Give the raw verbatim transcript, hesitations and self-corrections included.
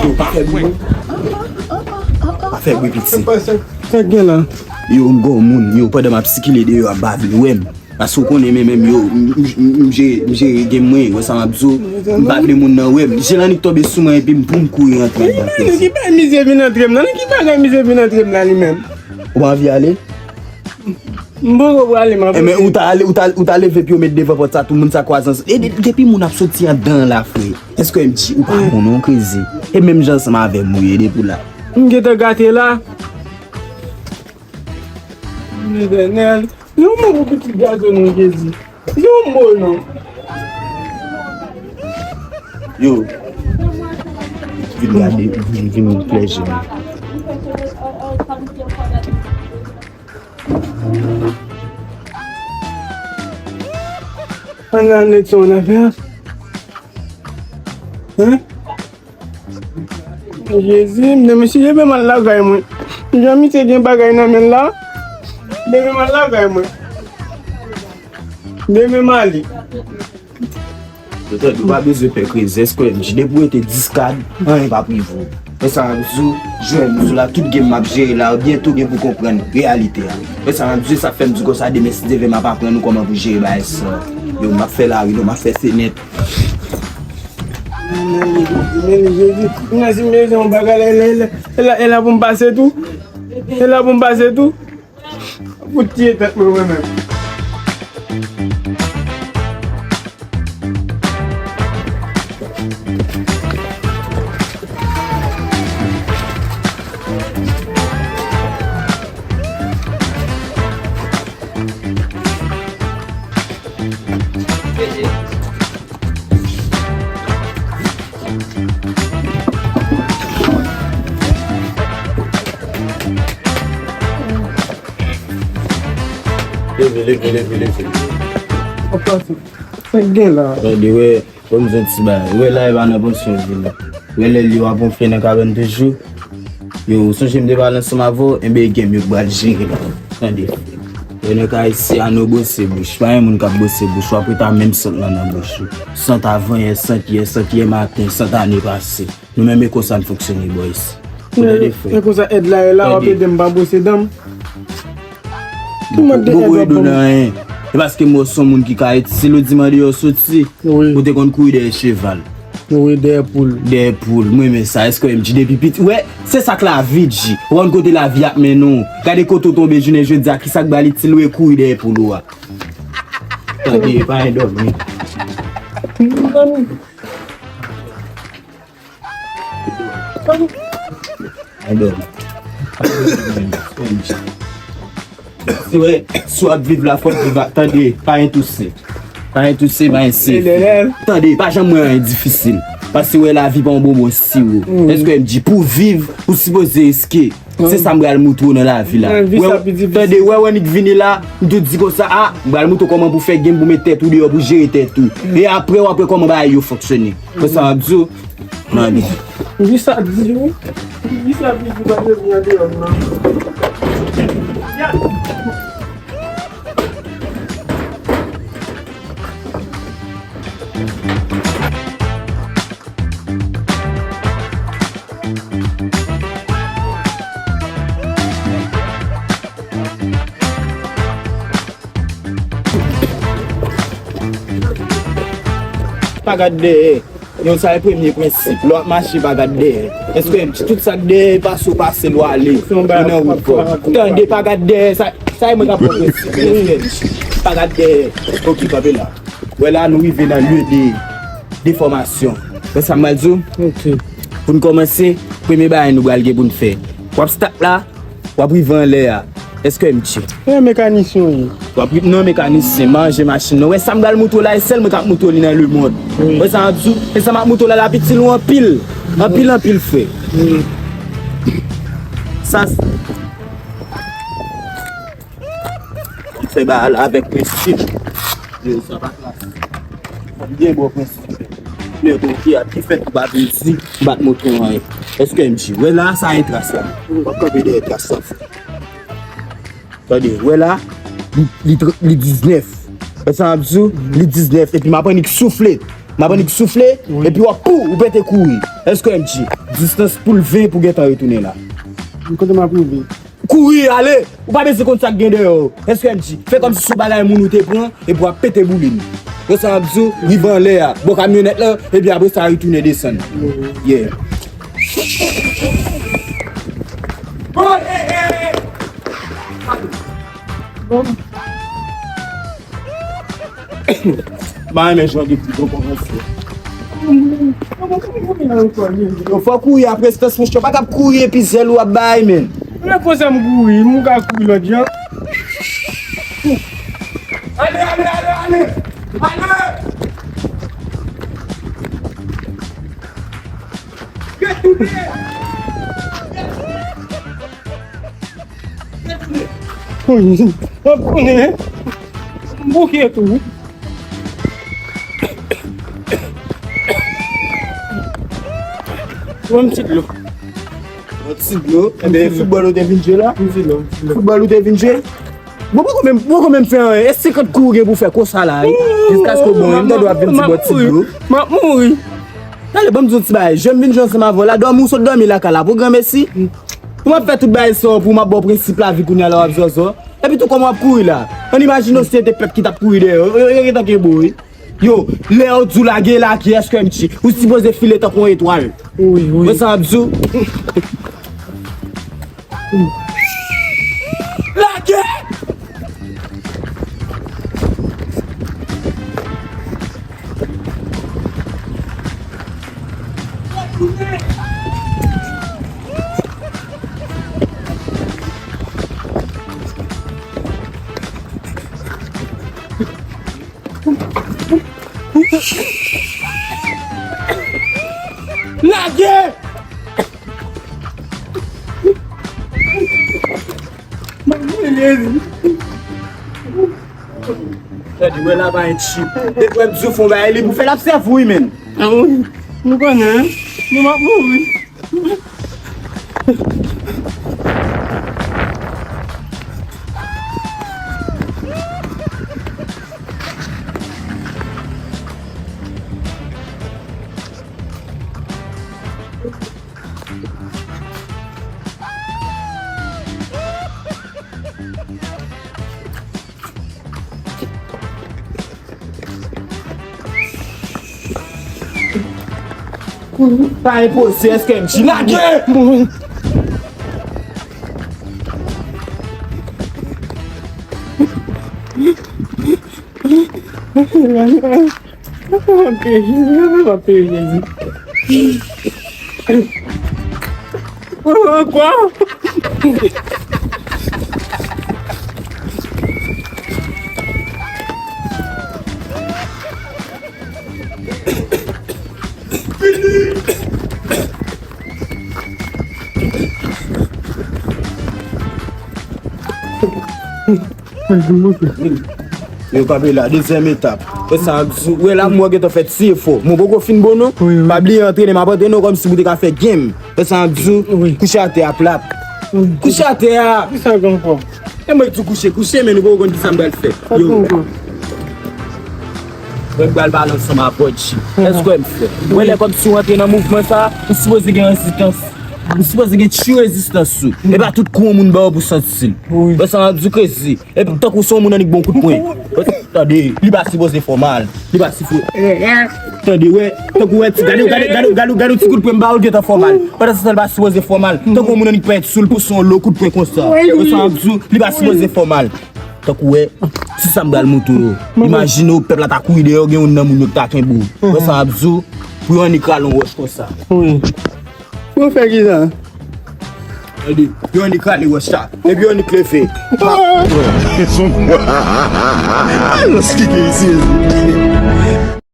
Yo pa fè bri non. Pa fè bri piti. Sa k gen la? Yo, m gon moun, yo, pandan m ap sikile deyò a, m pa vle wè m. Paske w konnen men menm yo, m, m, m, m jere, m jere game mwen, wè sa m ap di w. M pa vle moun nan wè m. Jelani k tonbe sou mwen epi m pou m kouri rantre anndan. Ki bagay misye vin antre m nan? Ki bagay misye vin antre m la li menm? Ou pa anvi ale? M poko prale, m ap. Enben, ou ta ale, ou ta, ou ta leve pye w met devan pòt sa, tout moun sa kwaze ansanm. E de-, depi moun ap soti anndan an la, frè. Èske M G ou pa bon non, krezi? E menm jan ansanm avè m ou ye depi w la. M gentan gate la. Letènèl. Yon mo pou pitit gason nou, Jezi. Yon mo non. Yo. Vin gade, vin, vin plèzi nou. Ann ale, Nètson, ann afè a. Hein? Jezi, m demen si demen m al lakay mwen. Jan misye gen bagay nan men l la. Demen m al lakay mwen. Demen m ale. Yo tande, ou pa bezwen pè krezi, S K M J. Depi w rete dis kad, anyen p ap rive w. Men sa m ap di w, jwè m di w la, tout game m ap jere la, byento gen pou konprann reyalite a. Men sa m ap di w, sa k fè m di w konsa, demen si Dye vle m ap aprann ou kòman pou jere bagay sa. Yo, m ap fè lari, non, m ap fè fenèt. Men li, men li, Jezi. Mwen si m bezwen yon bagay la, e la, e la, e la pou m pase tou. E la pou m pase tou. Pou tiye tèt mwen, mwen menm. Leve, leve, leve, leve. Opa, sa k gen la? Tande, wè, ban m di yon ti bagay. Wè la, e pa nan pansyon vini. Wè lè li w ap gonfle nan kabann toujou. Yo, ou sonje m te pale ansanm avè w, enben, e game yo k pral jere la. Tande. Yo nan kay isi a, nou bwose bouch. Pa gen moun k ap bwose bouch. W ap ret a menm sant lan nan bouch ou. Sant avanyè, sant yè, sant yè maten, sant ane pase. Nou menm e konsa n fonksyone, boys. Ou tande, frè? E konsa èd la ye la, w ap ede m pa bwose dan m. Ou mande èd w ap ban m. E paske m wè w se yon moun ki ka itil, ou di mande yo soti. Wi. Ou te konn kouri dèyè cheval. Wi, dèyè poul. Dèyè poul. Mwen renmen sa. S K M J depi piti. Wè, se sa k lavi, Dji. Ou konn kote lavi ap mennen w. Gade kote w tonbe jounen jodi a, ki sa k ba l itil ou e kouri dèyè poul ou a. Tande, pa endòmi. Ay, dòmi. Si w, si w ap viv la, fò w viv ak, tande, pa gen touse. Pa gen touse, pa gen sif. Tande, pa janm wè anyen difisil. Paske wè lavi pa yon bonbon siwo. S K M J, pou viv, ou sipoze riske. Se sa m pral moutre w nan lavi la. Wè, tande, wè, wè, nèg vini la, m tou di konsa, a, m pral moutre w kòman pou fè game pou met tèt ou deyò, pou jere tèt ou. E apre, w ap wè kòman bagay yo fonksyone. Wè sa m ap di w? Mami. Wi, sa di wi. Wi, sa di wi, pa de vin andeyò, non. Pa gad dèyè. Yo, sa e premye prensip. Lè w ap mache, pa gad dèyè. S K M J, tout sa k dèyè pase w pase l, w ale. Ou nan wout pa w. Tande, pa gad dèyè. Sa, sa e mwen k ap pran prensip. S K M J, pa gad dèyè. Ok, kanpe la. Wè la, nou rive nan lye de, de fòmasyon. Wè sa m pral di w? Ok. Pou n kòmanse, premye bagay nou pral gen pou n fè. W ap start la, w ap rive anlè a. S K M J. E mekanisyen w ye? W ap ri-, non, mekanisyen, manje machin nan. Wè sa m pral moutre w la, e sèl mwen k ap moutre w li nan lemonn. Wi. Wè sa m ap di w? E sa m ap moutre w la, l ap itil ou anpil. Anpil, anpil, frè. Wi. Sa s-, Li fè bagay la avèk prensip. Yo, sa pa klas. Byen bon prensip. Lè bon ki a, ki fèt ou pa vin di, bat moto anyen. S K M J, wè la, sa e tras la. W ap kanpe dèyè tras la. Tande, wè la, li, li tr-, li diznèf. Wè sa m ap di w? Li diznèf. Epi m ap annik soufle. M ap annik soufle, epi w ap pou, ou pete kouri. Èske M G? Distans pou l ven pou gentan retounen la. Kote m ap rive? Kouri, ale! Ou pa bezwen konn sa k gen dèyè w. Èske M G? Fè kòmsi se yon bagay moun ou te pran, epi w ap pete boulin. Wè sa m ap di w, rive anlè a, bò kamyonèt lan, epi apre sa, retounen desann. Yeah. Bon, eh, eh, eh. Bon. M pa renmen jan de pli bon kòmanse. Yo, fò kouri apre distans, monchè. Ou pa kab kouri epi zèl ou ap bay, men. Mwen konsa m kouri, m ka kouri lòt jan. Ale, ale, ale, ale! Ale! Retounen! Retounen! Retounen! M bouke tou. Pran yon ti dlo. Yon ti dlo? Enben, foutbòl ou te vin jwe la? Yon ti dlo, yon ti dlo. Foutbòl ou te vin jwe? Bon, poko menm, poko menm fè anyen. E senkant kou ou gen pou fè konsa la, wi. Jiskaske w bon, m tande w ap vin di bò ti dlo. M ap mouri. Tande, ban m di yon ti bagay. Jan m vin jwe ansanm avè w la, dòmi ou sot dòmi lakay la, pou granmesi. Pou m ap fè tout bagay sa pou m ap ba w prensip lavi kounye a la w ap zòzò. Epi tou kòman w ap kouri la? Ann imajine w si se te pèp ki t ap kouri dèyè w. Yo, yo, yo, yo gentan kenbe w, wi. Yo, lè yo di w lage, lage, èske M G? Ou sipoze file tankou yon etwal. Wi, wi. Wè sa m ap di w? Lage! Lage! Tande, wè la pa yon chip. Depi w ap di w fè yon bagay, li pou fè l ap sèvi w, wi, menn. Ah, wi. Nou konnen, wi. Nou m ap mouri. Pa enpoze, èske M G lage? Ankò. Yo kanpe la, dezyèm etap. Wè sa, wè la, mwen gentan fè ti efò. Mwen poko fin bon non. Wi, wi. Pa bliye antrene, m ap antrene w kòmsi pou te ka fè game. Wè sa, m ap di w, kouche atè a plat. Kouche atè a. Kisa gen ankò? E mwen ki di w kouche, kouche, men nou poko konn kisa m pral fè. Yo. Mwen pral pale ansanm avè w, G. Èske w wè m fè? Wè lè kòmsi w antre nan mouvman sa, ou sipoze gen rezistans. Ou sipoze gen ti rezistans ou. E pa tout kou yon moun ba w pou w santi l. Wè sa, m ap di w, crazy. Epi tankou se yon moun annik ba w kout pwen. Tande, li pa sipoze fè w mal. Li pa sipoze. Tande, wè. Tankou wè ti, gade, gade, gade, gade, gade ti kout pwen m ba w, l gentan fè w mal. Pandan se tan, li pa sipoze fè w mal. Tankou yon moun annik pèdi sou l, pouse yon lo kout pwen konsa. Wè sa, m ap di w, li pa sipoze fè w mal. Tankou wè, ti sa m pral montre w yo. Imajine w, pèp la ta kouri dèyè w, gen youn nan moun yo ki ta kenbe w. Wè sa, m ap di w, pou yo annik rale yon wòch konsa. Wi. Pou fè kisa? Tande, yo annik rale wòch la. Epi yo annik leve. Nan skike isi.